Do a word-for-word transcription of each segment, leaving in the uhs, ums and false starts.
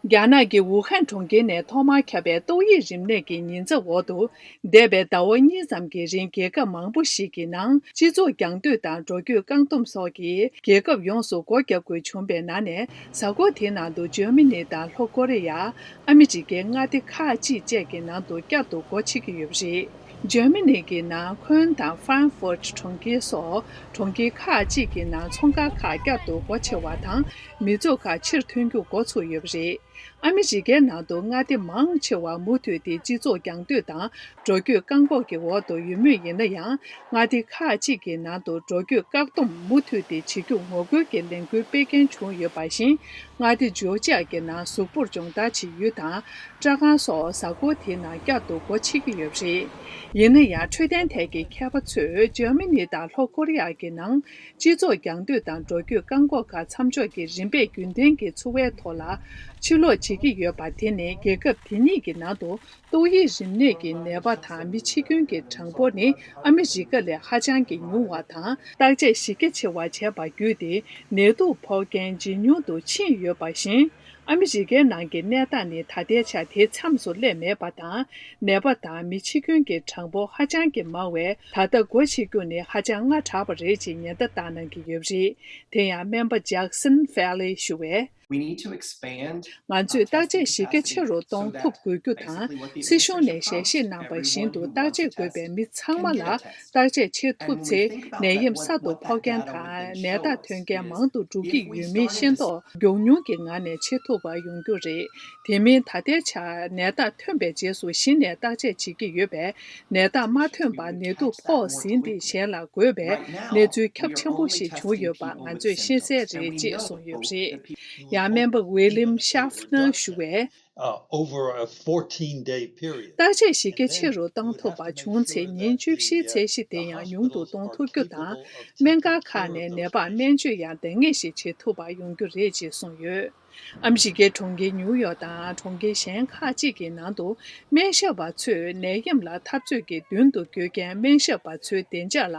རྒྱ་ནག་གི་ཝུ་ཧན་གྲོང་ཁྱེར་ནས་ཐོག་མར་ཁྱབ་པའི་ཏོག་དབྱིབས་རིམས་ནད་ཀྱི་ཉེན་ཚབས་འོག་ཏུ། འདས་པའི་ཟླ་བ་གཉིས་ཙམ་གྱི་རིང་རྒྱལ་ཁབ་མང་པོ་ཞིག་གི་ནང་སྤྱི་ཚོགས་རྒྱང་སྡོད་དང་འགྲོ་སྐྱོད་བཀག་སྡོམ་སོགས་ཀྱིས་རྒྱལ་ཁབ་ཡོངས་སུ་སྒོ་བརྒྱབ་དགོས་བྱུང་བའི་ནང་ནས། གཟའ་འཁོར་དེའི་ནང་དུ་འཇར་མ་ནི་དང་ལྷོ་ཀོ་རི་ཡ། ཨ་མི་རི་ཀའི་མངའ་སྡེ་ཁག་ཅིག་བཅས་ཀྱི་ནང་དུ་བསྐྱར་དུ་སྒོ་ཕྱེ་གི་ཡོད་པ་རེད། འཇར་མ་ནི་གི་ནང་ཁོན་དང་ཧྥ་རན་ཧྥུར་གྲོང་ཁྱེར་སོགས་གྲོང་ཁྱེར་ཁག་ཅིག་གི་ནང་ཚོང་ཁང་ཁག་བསྐྱར་དུ་སྒོ་ཕྱེ་བ་དང་། མི་ཚོགས་ཁག་ཕྱིར་ཐོན་རྒྱུ་འགོ་ཚུགས་ཡོད་པ་རེད། ཨ་མི་རི་ཀའི་ནང་དུ་མངའ་སྡེ་མང་ཆེ་བ་མུ་མཐུད་དེ་སྤྱི་ཚོགས་རྒྱང་སྡོད་དང་འགྲོ་སྐྱོད་བཀག་འགོག་གི་འོག་ཏུ་ཡོད་མུས་ཡིན་ན་ཡང་། མངའ་སྡེ་ཁག་ཅིག་གི་ནང་དུ་འགྲོ་སྐྱོད་བཀག་སྡོམ་མུ་མཐུད་དེ་བྱེད་རྒྱུ་ངོ་རྒོལ་གྱི་ལས་འགུལ་སྤེལ་མཁན་བྱུང་ཡོད་པ་བཞིན། མངའ་སྡེ་ཇོར་ཇི་ཡ་གི་ནང་གཟུགས་པོར་སྦྱོང་བརྡར་བྱེད་ཡུལ་དང་། སྤྲ་ཁང་སོགས་གཟའ་འཁོར་དེའི་ནང་བསྐྱར་དུ་སྒོ་ཕྱེ་གི་ཡོད་པ་རེད། ཡིན་ན་ཡང་། འཕྲོད་བསྟེན་ཐད་ཀྱི་མཁས་པ་ཚོས་འཇར་མ་ནི་དང་ལྷོ་ཀོ་རི་ཡ་གི་ནང་སྤྱི་ཚོགས་རྒྱང་སྡོད་དང་འགྲོ་སྐྱོད་བཀག་འགོག་ཁག་མཚམས་འཇོག་གི་རིམ་པས་རྒྱུན་ལྡན་གྱི་འཚོ་བའི་ཐོག་ལ་ཕྱིར་ལོག་བྱེད་ཀྱི་ཡོད་པ། དེ་ནི་རྒྱལ་ཁབ་དེ་གཉིས་ཀྱི་ནང་དུ་ཏོག་དབྱིབས་རིམས་ནད་ཀྱི་ནད་པ་དང་མི་འཆི་སྐྱོན་གྱི་གྲངས་འབོར་ནི་ཨ་མི་རི་ཀ་ལས་ཧ་ཅང་གི་ཉུང་བ་དང་། བརྟག་དཔྱད་གཞི་རྒྱ་ཆེ་བ་བྱས་པ་བརྒྱུད་དེ། ནད་དུག་ཕོག་མཁན་ཇེ་ཉུང་དུ་ཕྱིན་ཡོད་པ་བཞིན། ཨ་མི་རི་ཀའི་ནང་གི་གནས་སྟངས་ནི་ད་ལྟའི་ཆར་དེ་མཚམས་སུ་སླེབས་མེད་པ་དང་། ནད་པ་དང་མི་འཆི་སྐྱོན་གྱི་གྲངས་འབོར་ཧ་ཅང་གི་མང་བས། ད་ལྟ་སྒོ་ཕྱེ་རྒྱུ་ནི་ཧ་ཅང་སྔ་དྲགས་པ་རེད་ཅེས་ཉེན་བརྡ་བཏང་གནང་གི་ཡོད་པ་རེད། དེ་ཡང་སྨན་པ་ཇག་སན་ཧྥེ་ལི་ཞུ་བས། We need to expand ང་ཚོས་བརྟག་དཔྱད་གཞི་རྒྱ་ཆེ་རུ་གཏོང་ཐུབ་དགོས་རྒྱུ་དང་། སྲིད་གཞུང་ནས་ཞལ་བཞེས་གནང་པ་བཞིན་དུ་བརྟག་དཔྱད་དགོས་པའི་མི་ཚང་མ་ལ་བརྟག་དཔྱད་བྱེད་ཐུབ་ཚེ། ནད་ཡམས་གསར་དུ་ཕོག་མཁན་དང་ནད་རྟགས་ཐོན་མཁན་མང་དུ་འགྲོ་གི་ཡོད་མེད་ཤེས་རྟོགས་མགྱོགས་མྱུར་གྱི་ངང་ནས་བྱེད་ཐུབ་པ་ཡོང་རྒྱུ་རེད། དེ་མིན་ད་ལྟའི་ཆར་ནད་རྟགས་ཐོན་པའི་རྗེས་སུ་གཞི་ནས་བརྟག་དཔྱད་བྱེད་ཀྱི་ཡོད་པས། ནད་རྟགས་མ་ཐོན་པར་ནད་དུག་ཕོག་ཟིན་ཏེ་གཞན་ལ་འགོས་པའི་གནས་ཚུལ་ཁྱབ་ཆེན་པོ་ཞིག་བྱུང་ཡོད་པ་ང་ཚོས་ཤེས་གསལ་རེད་ཅེས་གསུངས་ཡོད་པ་རེད། ཡང་སྨན་པ་ཝི་ལིམ་ཤཱབ་ནར་ཞུ་བས། Uh, over a fourteen day period. བརྟག་དཔྱད་གཞི་རྒྱ་ཆེ་རུ་གཏོང་ཐུབ་པ་བྱུང་ཚེ། ཉིན་བཅུ་བཞིའི་ཚད་གཞི་དེ་ཡང་ཉུང་དུ་གཏོང་ཐུབ་རྒྱུ་དང་། སྨན་ཁང་ཁག་ནས་ནད་པར་སྨན་བཅོས་ཡང་འདང་ངེས་ཤིག་བྱེད་ཐུབ་པ་ཡོང་རྒྱུ་རེད་ཅེས་གསུངས་ཡོད། ཨ་མི་རི་ཀའི་གྲོང་ཁྱེར་ཉིའུ་ཡོག་དང་གྲོང་ཁྱེར་གཞན་ཁག་ཅིག་གི་ནང་དུ། སྨན་ཞབས་པ་ཚོས་ནད་ཡམས་ལ་འཐབ་རྩོད་ཀྱི་མདུན་དུ་སྐྱོད་མཁན་སྨན་ཞབས་པ་ཚོའི་བདེ་འཇགས་ལ་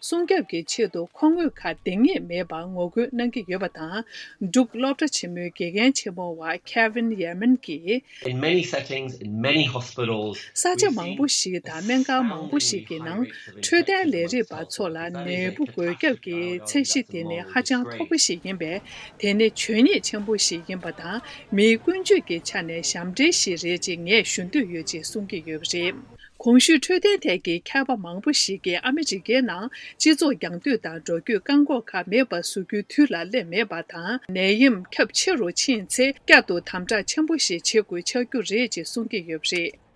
སྲུང་སྐྱོབ་ཀྱི་ཆེད་དུ་ཁོང་དངོས་ཁ་འདང་ངེས་མེད་པར་ངོ་རྒོལ་གནང་གི་ཡོད་པ་དང་། འབྲུག་སློབ་གྲྭ་ཆེན་མོའི་དགེ་རྒན་ཆེན་མོ་བ་Kevin Yeaman གྱིས། In many settings, in many hospitals, ས་ཆ་མང་པོ་ཞིག་དང་སྨན་ཁང་མང་པོ་ཞིག་གི་ནང་། འཕྲོད་བསྟེན་ལས་རིགས་པ་ཚོ་ལ་ནད་འབུ་འགོས་ཁྱབ་ཀྱི་ཚད་གཞི་དེ་ནི་ཧ་ཅང་མཐོ་པོ་ཞིག་ཡིན་པས། དེ་ནི་བྱས་ཉེས་ཆེན་པོ་ཞིག་ཡིན་པ་དང་། མིའི་ཀུན་སྤྱོད་ཀྱི་ཆ་ནས་ཞབས་འདྲེན་ཞིག་རེད་ཅེས་ངས་ཞུ་འདོད་ཡོད་ཅེས་གསུང་གི་ཡོད་པ་རེད། གོང་ཞུས་འཕྲོད་བསྟེན་ཐད་ཀྱི་མཁས་པ་མང་པོ་ཞིག་གིས་ཨ་མི་རི་ཀའི་ནང་སྤྱི་ཚོགས་རྒྱང་སྡོད་དང་འགྲོ་སྐྱོད་བཀག་འགོག་ཁག་མེད་པར་བཟོ་རྒྱུའི་དུས་ལ་སླེབས་མེད་པ་དང་། ནད་ཡམས་ཁྱབ་ཆེ་རུ་ཕྱིན་ཚེ། བསྐྱར་དུ་དམ་དྲག་ཆེན་པོ་ཞིག་བྱེད་དགོས་ཆགས་རྒྱུ་རེད་ཅེས་གསུང་གི་ཡོད་པ་རེད།